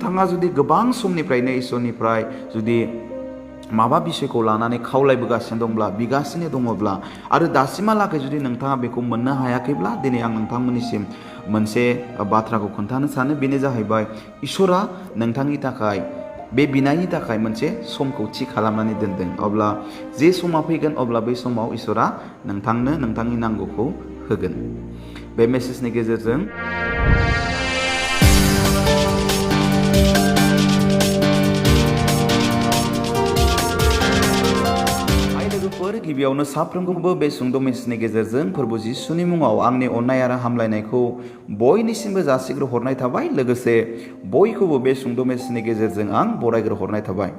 नोंथाङा जुदि गोबां समनिफ्रायनो इसोरनिफ्राय जुदि माबा बिषयखौ लानानै खावलायबोगासिनो दंब्ला बिगासिनो दङब्ला आरो दासिमहालागै जुदि नोंथाङा बेखौ मोननो हायाखैब्ला दिनै आं नोंथांमोननिसिम मोनसे बाथ्राखौ खोन्थानो सानो, बेनो जाहैबाय इसोरा नोंथांनि थाखाय बे बिनायनि थाखाय मोनसे समखौ थि खालामनानै दोनदों। अब्ला जे समा फैगोन अब्ला बै समाव इसोरा नोंथांनो नोंथांनि नांगौखौ होगोन। बे मेसेजनि गेजेरजों गिबियावनो साफ्रोमखौबो बे सुंद' मेसेजनि गेजेरजों फोरबो जिसुनि मुङाव आंनि अननाय आरो हामलायनायखौ बयनिसिमबो जासिग्रो हरनाय थाबाय। लोगोसे बयखौबो बे सुंद' मेसेजनि गेजेरजों आं बरायग्रो हरनाय थाबाय।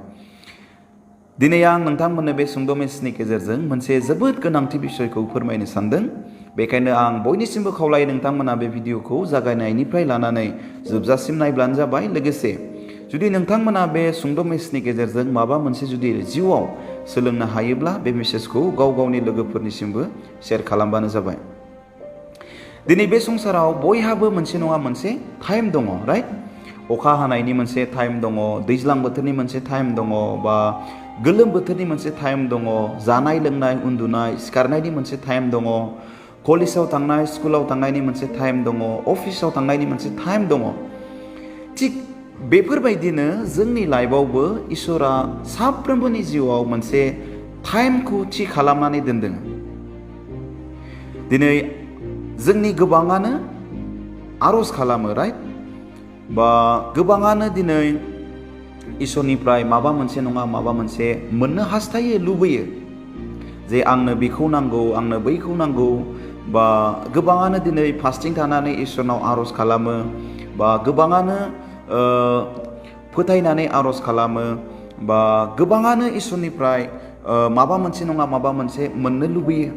दिनै आं नोंथांमोननो बे सुंद' मेसेजनि गेजेरजों मोनसे जोबोद गोनांथि बिषयखौ फोरमायनो सानदों। बेखायनो आं बयनिसिमबो खावलायो नोंथांमोना बे भिडिअखौ जागायनायनिफ्राय लानानै जोबजासिम नायब्लानो जाबाय। लोगोसे जुदि नोंथांमोना बे सुंद' मेसेजनि गेजेरजों माबा मोनसे जुदि जिउआव सोलोंनो हायोब्ला बे मेसेजखौ गाव गावनि लोगोफोरनिसिमबो शेयार खालामबानो जाबाय। दिनै बे संसाराव बयहाबो मोनसे नङा मोनसे टाइम दङ, राइट? अखा हानायनि मोनसे टाइम दङ, दैज्लां बोथोरनि मोनसे टाइम दङ, बा गोलोम बोथोरनि मोनसे टाइम दङ, जानाय लोंनाय उन्दुनाय सिखारनायनि मोनसे टाइम दङ, कलेजाव थांनाय स्कुलाव थांनायनि मोनसे टाइम दङ, अफिसाव थांनायनि मोनसे टाइम दङ। थिग बेफोरबायदिनो जोंनि लाइफआवबो इसोरा साफ्रोमबोनि जिउआव मोनसे टाइमखौ थि खालामनानै दोनदों। दिनै जोंनि गोबाङानो आर'ज खालामो, राइट? बा गोबाङानो दिनै इसोरनिफ्राय माबा मोनसे नङा माबा मोनसे मोननो हास्थायो, लुबैयो जे आंनो बेखौ नांगौ, आंनो बैखौ नांगौ। बा गोबाङानो दिनै फास्टिं थानानै इसोरनाव आर'ज खालामो, बा गोबाङानो फोथायनानै आर'ज खालामो, बा गोबाङानो इसोरनिफ्राय माबा मोनसे नङा माबा मोनसे मोननो लुबैयो।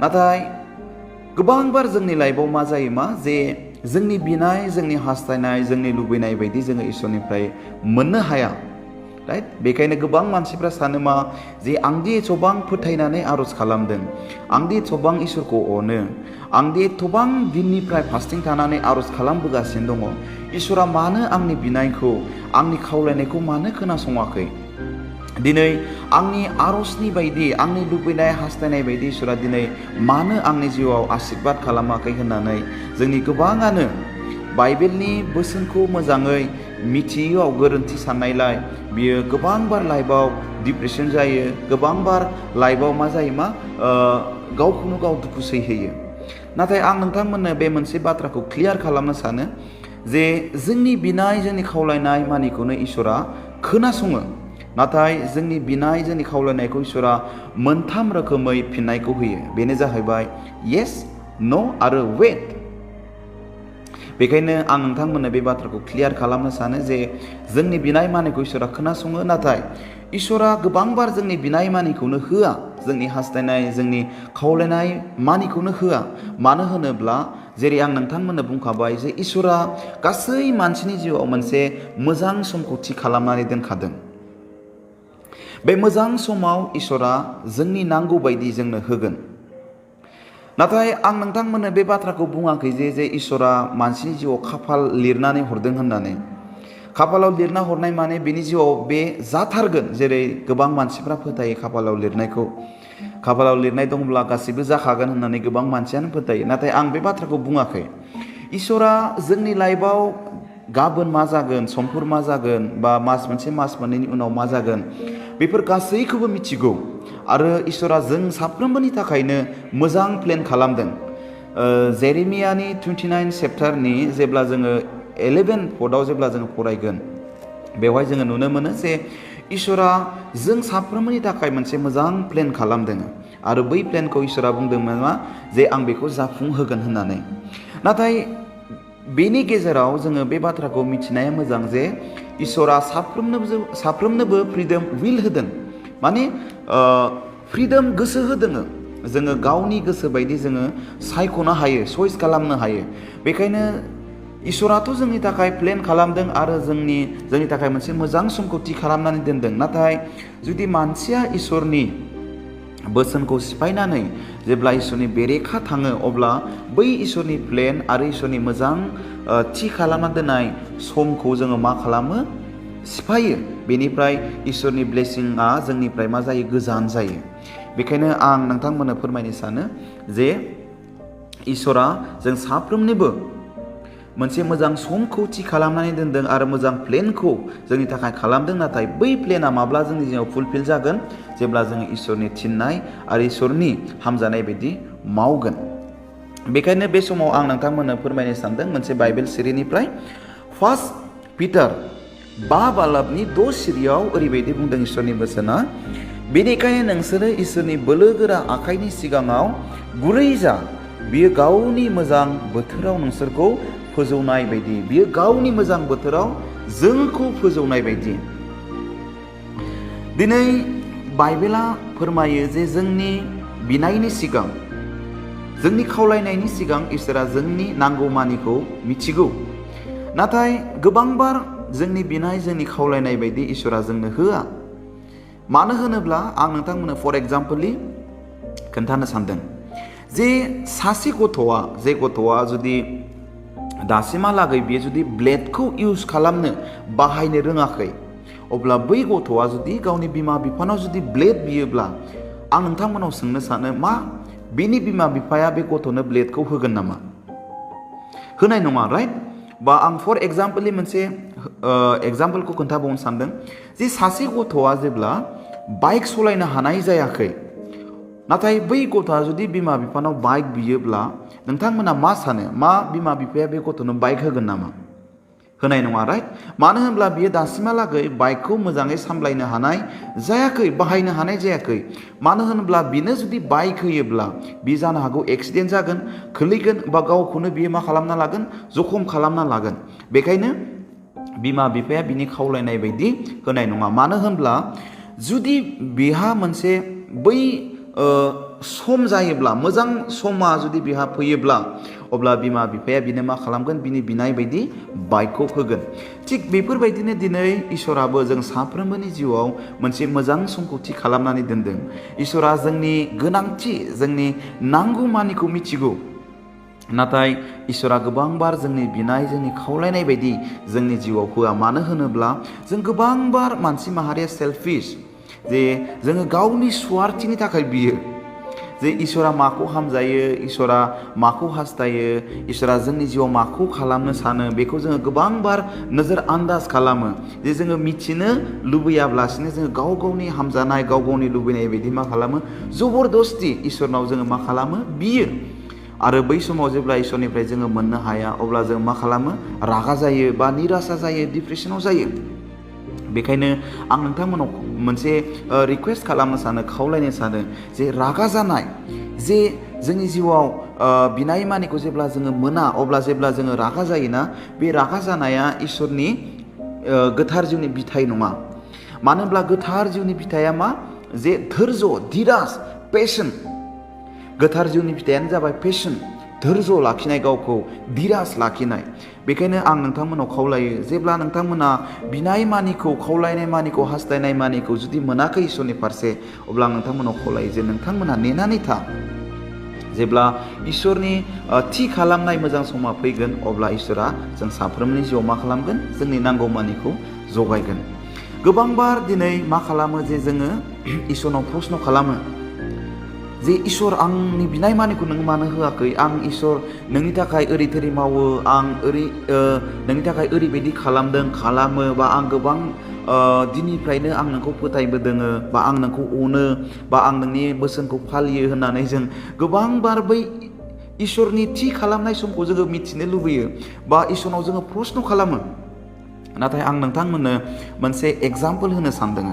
नाथाय गोबांबार जोंनि लाइफआव मा जायो जे जोंनि बिनाय, जोंनि हास्थायनाय, जोंनि लुबैनाय बायदि जोङो इसोरनिफ्राय मोननो हाया, राइट? बेखायनो गोबां मानसिफ्रा सानो जे आंदि एथबां फोथायनानै आर'ज खालामदों, आंदि एथबां इसोरखौ अनो, आंदि एथबां दिननिफ्राय फास्टिं थानानै आर'ज खालामबोगासिनो दङ, इसोरा मानो आंनि बिनायखौ, आंनि खावलायनायखौ मानो खोनासङाखै? दिनै आंनि आर'जनि बायदि, आंनि लुबैनाय हास्थायनाय बायदि इसोरा दिनै मानो आंनि जिउआव आशिर्बाद खालामाखै होननानै जोंनि गोबाङानो बाइबेलनि बोसोनखौ मोजाङै मिथियैयाव गोरोन्थि साननायलाय बियो गोबांबार लाइफआव डिप्रेसन जायो, गोबांबार लाइफआव मा जायो गावखौनो गाव दुखु सैहोयो। नाथाय आं नोंथांमोननो बे मोनसे बाथ्राखौ क्लियार खालामनो सानो जे जोंनि बिनाय, जोंनि खावलायनाय मानिखौनो इसोरा खोनासङो। नाथाय जोंनि बिनाय, जोंनि खावलायनायखौ इसोरा मोनथाम रोखोमै फिननायखौ होयो। बेनो जाहैबाय येस, न' आरो वेट। बेखायनो आं नोंथांमोननो बे बाथ्राखौ क्लियार खालामनो सानो जे जोंनि बिनाय मानिखौ इसोरा खोनासङो, नाथाय इसोरा गोबांबार जोंनि बिनाय मानिखौनो होआ, जोंनि हास्थायनाय, जोंनि खावलायनाय मानिखौनो होआ। मानो होनोब्ला जेरै आं नोंथांमोननो बुंखाबाय जे इसोरा गासै मानसिनि जिउआव मोनसे मोजां समखौ थि खालामनानै दोनखादों। बे मोजां समाव इसोरा जोंनि नांगौ बायदि जोंनो होगोन। नाथाय आं नोंथांमोननो बे बाथ्राखौ बुङाखै जे इसोरा मानसिनि जिउआव खाफाल लिरनानै हरदों होननानै। खाफालाव लिरना हरनाय माने बिनि जिउआव बे जाथारगोन। जेरै गोबां मानसिफ्रा फोथायो खाफालाव लिरनायखौ, खाफालाव लिरनाय दंब्ला गासिबो जाखागोन होननानै गोबां मानसियानो फोथायो। नाथाय आं बे बाथ्राखौ बुङाखै। इसोरा जोंनि लाइफआव गाबोन मा जागोन, समफोर मा जागोन, बा मास मोनसे मास मोननैनि उनाव मा जागोन, बेफोर गासैखौबो मिथिगौ। आरो इसोरा जों साफ्रोमबोनि थाखायनो मोजां प्लेन खालामदों। जेरेमियानि 29 चेप्टारनि जेब्ला जोङो 11 पदआव जेब्ला जोङो फरायगोन, बेवहाय जोङो नुनो मोनो जे इसोरा जों साफ्रोमबोनि थाखाय मोनसे मोजां प्लेन खालामदों। आरो बै प्लेनखौ इसोरा बुंदोंमोन जे आं बेखौ जाफुंहोगोन होननानै। नाथाय बेनि गेजेराव जोङो बे बाथ्राखौ मिथिनाया मोजां जे इसोरा साफ्रोमनोबो फ्रिदम विल होदों, माने फ्रिदम गोसो होदों। जोङो गावनि गोसो बायदि जोङो सायख'नो हायो, चइस खालामनो हायो। बेखायनो इसोराथ' जोंनि थाखाय प्लेन खालामदों आरो जोंनि थाखाय मोनसे मोजां समखौ थि खालामनानै दोनदों। नाथाय जुदि मानसिया इसोरनि बोसोनखौ सिफायनानै जेब्ला इसोरनि बेरेखा थाङो, अब्ला बै इसोरनि प्लेन आरो इसोरनि मोजां थि खालामना दोननाय समखौ जोङो मा खालामो सिफायो बेनिफ्राय इसोरनि ब्लेसिंआ जोंनिफ्राय मा जायो गोजान जायो। बेखायनो आं नोंथांमोननो फोरमायनो सानो जे इसोरा जों साफ्रोमनिबो मोनसे मोजां समखौ थि खालामनानै दोनदों आरो मोजां प्लेनखौ जोंनि थाखाय खालामदों। नाथाय बै प्लेना माब्ला जोंनि जिउआव फुलफिल जागोन जेब्ला जोङो इसोरनि थिननाय आरो इसोरनि हामजानाय बायदि मावगोन। बेखायनो बे समाव आं नोंथांमोननो फोरमायनो सानदों मोनसे बाइबेल सिरिनिफ्राय 1 पिटार 5:10 सिरियाव ओरैबायदि बुंदों इसोरनि बोसोना, बेनिखायनो नोंसोरो इसोरनि बोलोगोरा आखाइनि सिगाङाव गुरै जा, बियो गावनि मोजां बोथोराव नोंसोरखौ फोजौनाय बायदि, बियो गावनि मोजां बोथोराव जोंखौ फोजौनाय बायदि। दिनै बाइबेला फोरमायो जे जोंनि बिनायनि सिगां, जोंनि खावलायनायनि सिगां इसोरा जोंनि नांगौमानिखौ मिथिगौ। नाथाय गोबांबार जोंनि बिनाय जोंनि खावलायनाय बायदि इसोरा जोंनो होआ। मानो होनोब्ला आं नोंथांमोननो फर एग्जाम्पलि खोन्थानो सानदों जे सासे गथ'आ, जे गथ'आ जुदि दासिमहालागै बियो जुदि ब्लेडखौ इउज खालामनो बाहायनो रोङाखै, अब्ला बै गथ'आ जुदि गावनि बिमा बिफानाव जुदि ब्लेड बियोब्ला आं नोंथांमोनाव सोंनो सानो, मा बिनि बिमा बिफाया बे गथ'नो ब्लेडखौ होगोन नामा? होनाय नङा, राइट? बा आं फर एग्जाम्पलि मोनसे एग्जाम्पलखौ खोन्थाबावनो सानदों जे सासे गथ'आ जेब्ला बाइक सालायनो हानाय जायाखै, नाथाय बै गथ'आ जुदि बिमा बिफानाव बाइक बियोब्ला नोंथांमोना मा सानो, मा बिमा बिफाया बे गथ'नो बाइक होगोन नामा? होनाय नङा, राइट? मानो होनब्ला बियो दासिमहालागै बाइकखौ मोजाङै सामलायनो हानाय जायाखै, बाहायनो हानाय जायाखै। मानो होनब्ला बिनो जुदि बाइक होयोब्ला बि जानो हागौ एक्सिडेन्ट जागोन, खोलैगोन, बा गावखौनो बियो मा खालामना लागोन, जखम खालामना लागोन। बेखायनो बिमा बिफाया बिनि खावलायनाय बायदि होनाय नङा। मानो होनब्ला जुदि बिहा मोनसे बै सम जायोब्ला, मोजां समा जुदि बिहा फैयोब्ला, अब्ला बिमा बिफाया बिनो मा खालामगोन, बिनि बिनाय बायदि बाइकखौ होगोन। थिग बेफोरबायदिनो दिनै इसोराबो जों साफ्रोमबोनि जिउआव मोनसे मोजां समखौ थि खालामनानै दोनदों। इसोरा जोंनि गोनांथि, जोंनि नांगौमानिखौ मिथिगौ। नाथाय इसोरा गोबांबार जोंनि बिनाय, जोंनि खावलायनाय बायदि जोंनि जिउआव होआ। मानो होनोब्ला जों गोबांबार मानसि माहारिया सेल्फिश, जे जोङो गावनि स्वार्थनि थाखाय बियो जे इसोरा माखौ हामजायो, इसोरा माखौ हास्थायो, इसोरा जोंनि जिउआव माखौ खालामनो सानो, बेखौ जोङो गोबांबार नोजोर आन्दाज खालामो। जे जोङो मिथिनो लुबैयाब्लासिनो जोङो गाव गावनि हामजानाय, गाव गावनि लुबैनाय बायदि मा खालामो, जबरदस्ति इसोरनाव जोङो मा खालामो, बियो। आरो बै समाव जेब्ला इसोरनिफ्राय जोङो मोननो हाया, अब्ला जों मा खालामो, रागा जायो, बा निरासा जायो, डिप्रेसनाव जायो। बेखायनो आं नोंथांमोनाव मोनसे रिक्वेस्ट खालामनो सानो, खावलायनो सानो जे रागा जानाय, जे जोंनि जिउआव बिनाय मानिखौ जेब्ला जोङो मोना, अब्ला जेब्ला जोङो रागा जायोना, बे रागा जानाया इसोरनि गोथार जिउनि बिथाइ नङा। मानो होनब्ला गोथार जिउनि बिथाइया मा, जे धैर्य, धीराज, पेशन। गोथार जिउनि फिथाइयानो जाबाय पेशन, धैर्य लाखिनाय, गावखौ धीराज लाखिनाय। बेखायनो आं नोंथांमोनाव खावलायो, जेब्ला नोंथांमोना बिनाय मानिखौ, खावलायनाय मानिखौ, हास्थायनाय मानिखौ जुदि मोनाखै इसोरनि फारसे, अब्ला आं नोंथांमोनाव खावलायो जे नोंथांमोना नेनानै था। जेब्ला इसोरनि थि खालामनाय मोजां समा फैगोन, अब्ला इसोरा जों साफ्रोमनि जिउआव मा खालामगोन, जोंनि नांगौ मानिखौ जगायगोन। गोबांबार दिनै मा खालामो, जे जोङो इसोरनाव प्रश्न खालामो जे इसोर आंनि बिनाय मानिखौ नों मानो होआखै? आं इसोर नोंनि थाखाय ओरै थोरै मावो, आं नोंनि थाखाय ओरैबायदि खालामो, बा आं गोबां दिननिफ्रायनो आं नोंखौ फोथायबोदों, बा आं नोंखौ अनो, बा आं नोंनि बोसोनखौ फालियो होननानै जों गोबांबार बै इसोरनि थि खालामनाय समखौ जोङो मिथिनो लुबैयो, बा इसोरनाव जोङो प्रश्न खालामो। नाथाय आं नोंथांमोननो मोनसे एग्जाम्पल होनो सानदों।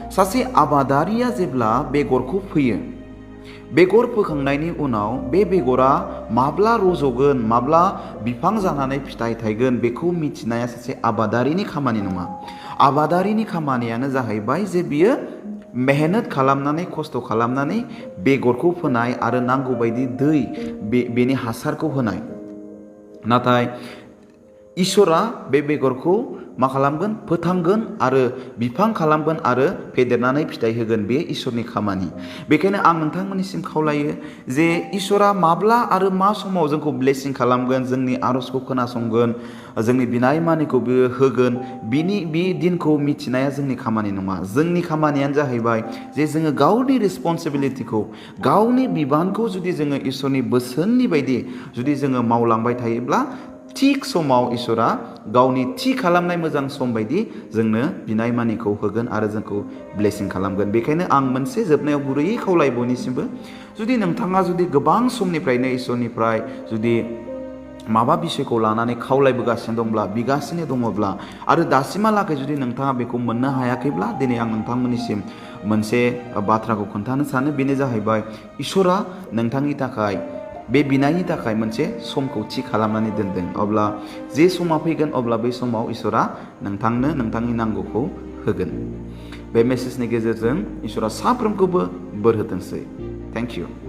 सासे आबादारिया जेब्ला बेगरखौ फोयो, बेगर फोखांनायनि उनाव बे बेगरा माब्ला रज'गोन, माब्ला बिफां जानानै फिथाइ थायगोन, बेखौ मिथिनाया सासे आबादारिनि खामानि नङा। आबादारिनि खामानियानो जाहैबाय जे बियो मेहनत खालामनानै, खस्थ' खालामनानै बेगरखौ फोनाय आरो नांगौ बायदि दै, बेनि हासारखौ होनाय। नाथाय इसोरा बे बेगरखौ मा खालामगोन फोथांगोन आरो बिफां खालामगोन आरो फेदेरनानै फिथाइ होगोन बे इसोरनि खामानि। बेखायनो आं नोंथांमोननिसिम खावलायो जे इसोरा माब्ला आरो मा समाव जोंखौ ब्लेसिं खालामगोन, जोंनि आरजखौ खोनासंगोन, जोंनि बिनाय मानिखौ बियो होगोन, बे दिनखौ मिथिनाया जोंनि खामानि नङा। जोंनि खामानियानो जाहैबाय जे जोङो गावनि रिसपन्सिबिलिटिखौ, गावनि बिबानखौ जुदि जोङो इसोरनि बोसोननि बायदि जुदि जोङो मावलांबाय थायोब्ला थिग समाव इसोरा गावनि थि खालामनाय मोजां सम बायदि जोंनो बिनाय मानिखौ होगोन आरो जोंखौ ब्लेसिं खालामगोन। बेखायनो आं मोनसे जोबनायाव गुरैयै खावलाय बयनिसिमबो, जुदि नोंथाङा जुदि गोबां समनिफ्रायनो इसोरनिफ्राय जुदि माबा बिषयखौ लानानै खावलायबोगासिनो दंब्ला, बिगासिनो दङब्ला आरो दासिमहालागै जुदि नोंथाङा बेखौ मोननो हायाखैब्ला, दिनै आं नोंथांमोननिसिम मोनसे बाथ्राखौ खोन्थानो सानो। बेनो जाहैबाय इसोरा नोंथांनि थाखाय बे बिनायनि थाखाय मोनसे समखौ थि खालामनानै दोनदों। अब्ला जे समा फैगोन अब्ला बै समाव इसोरा नोंथांनो नोंथांनि नांगौखौ होगोन। बे मेसेजनि गेजेरजों इसोरा साफ्रोमखौबो बोर होथोंसै। Thank you.